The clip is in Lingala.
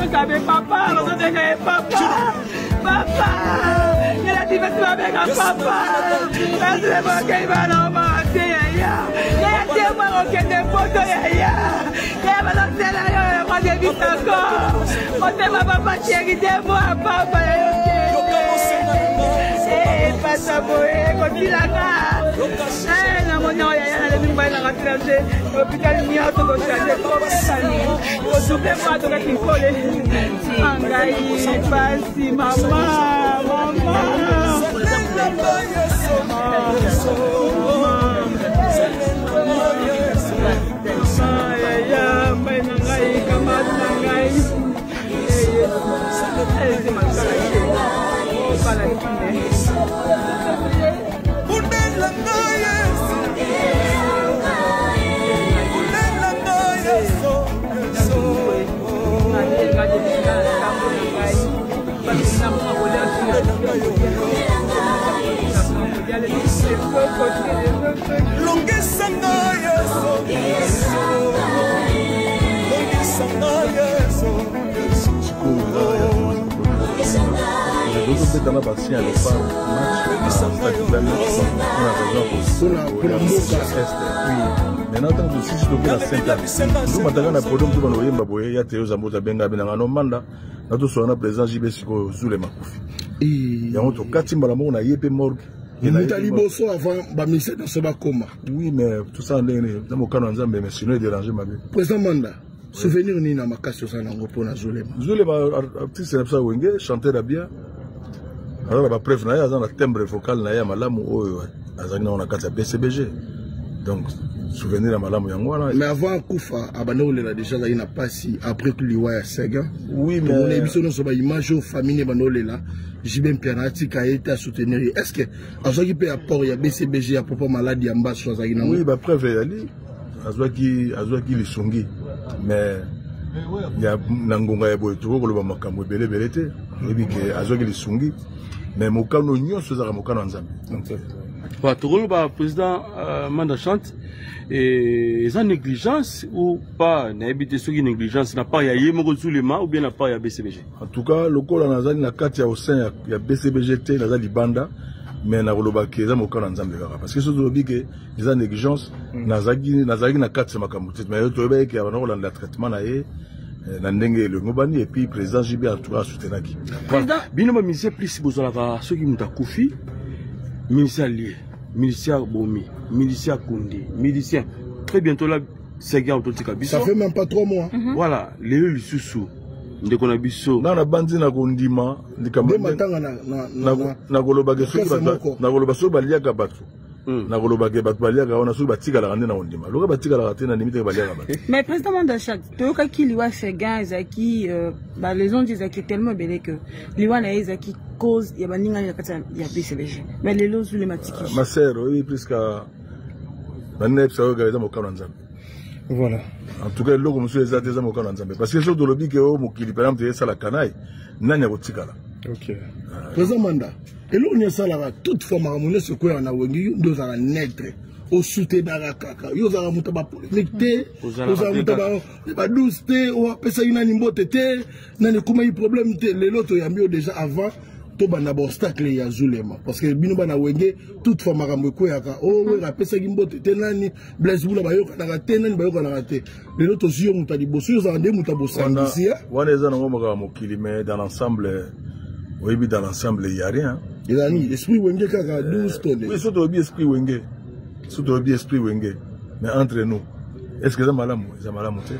Tosabe papa, bazobenga ye papa, papa, yelati basi babenga papa, bazebakei bana te yaya, yaya te bakokende poto yaya, yaya bazosela yo roi de bisako, motema papa tieri te mwa papa yayo te, pasa boye kotilanga namoni oyo yaya nalemi mobali nanga tina te hôpital nyonso kochange kopesani kosupe mwa tokaki nkole ngai pasi mama mama yaya mbai na ngai kamati na ngai Longisa ngai Yesu, longisa ngai Yesu. Tozobeta na basien ya Leopard match na stade mpona mboka Est. Maintenant, ntango tosisi, toke na Saint tomataka na podium, to bana koyemba boye ya Teo Zambo, tabenga abenanga no manda na tosola na président JB. Sikoyo Zulema akufi, yango tokati mbala moko na ye mpe morgue. Moto ya liboso avant baministère nyonso bakoma. Oui, mais tout ça ndenge na mokano ya Nzambe, mais sinon edérange mabe. Président Manda, souvenir nini na makasi oza nango mpona Zulema? Zulema, artiste na biso ya Wenge, chanteur ya bien, aza na bapreuve na ye, aza na timbre vocal na ye ya malamu oyo azalaki nango na kati ya BCBG. Donc souvenir ya malamu yango wana. Mais avant akufa, abanda kolela déjà, azalaki na mpasi après liwa ya Sega. Oui, mais tomoni mais biso nyonso baimage oyo famille ebanda olela. JB Mpiana atika ye te, asoutenir ye. Est ce que azwaki mpe apport ya BCBG ya propos maladi ya mbaso azalaki nango? Oui, bapreuve ezali, azwaki lisungi, mais ya na ngonga ya boye tokoki koloba makambo ebele ebele te. Oyebi ke azwaki lisungi, mais mokano nyonso ezalaka mokano ya Nzambe. Voilà, tokoloba, président Manda Chante, eza négligence ou pas? Nayebi te soki négligence na part ya ye moko Zulema ou bien na part ya BCBG. En tout cas, lokola nazali na kati ya au sein ya BCBG te, naza libanda, mais nakoloba ke eza mokano ya Nzambe kaka, parce que soki tolobi ke eza négligence, nazalaki na kati ya makambo te. Mais toyebaki ke abanda kolanda traitement na ye na ndenge elongo bani, et puis président JB en tout cas asoutenaki. Bino bamusicien plus bozalaka, soki moto akufi, musicien alie, musicien abomi, musicien akundi, musicien. Très bientôt là, Seguin totika biso. Ça fait même pas 3 mois. Voilà, lelo lisusu ndeko na biso. Nga nabandi na kondima likambo nde matanga na nakolobaka soki orchestre moko. Nakoloba soki baliaka bato, nakolobaka bato baliaka wana, soki batikalaka nde na kondima. Loka batikalaka te, nandimi teke baliaka bato. Mais président Manda Chante, toyokaki liwa Seguin ezalaki baleçon ezalaki tellement ebele que liwa na ye ezalaki cause ya baningani na kati ya BCBG. Mais lelo Zulema tiki. Ma sœur, oyebi, puisque bani nayebisa oyo kaka eza mokano ya Nzambe. Voilà. En tout cas, eloko mosusu eza te, eza mokano ya Nzambe, parce que soki tolobi ke oyo mokili par exemple esalaka nai nani akotikala? Ok, président Manda, eloko nini esalaka toutefois makambo nyonso ekweyaka na Wenge, yo nde ozalaka neutre, osoutenaka kaka? Yo ozalaka moto ya bapolémique te? Ozalaka ozalaka te moto kaka. Ya badouce te, oyo apesaki nani mbote te, nani ekomaki problème te? Lelo toyambi yo déjà avant tobanda baobstacle ya Zulema, parce que bino bana Wenge, toutefois makambo ekweyaka, oyo Wenge apesaki mbote te nani, Blaise Bula bayokanaka te nani, bayokanaka te. Lelo tozwi yo moto ya liboso, yo ozalaka nde moto ya bosangisi ya Wana eza nango makambo ya mokili, mais dans l'ensemble, oyebi, dans l'ensemble y a rien. Ezala nini? Esprit Wenge kaka 12 to Oui, so toyebi esprit Wenge, so toyebi esprit Wenge, mais entre nous, est ce que eza malamu? Eza malamu te.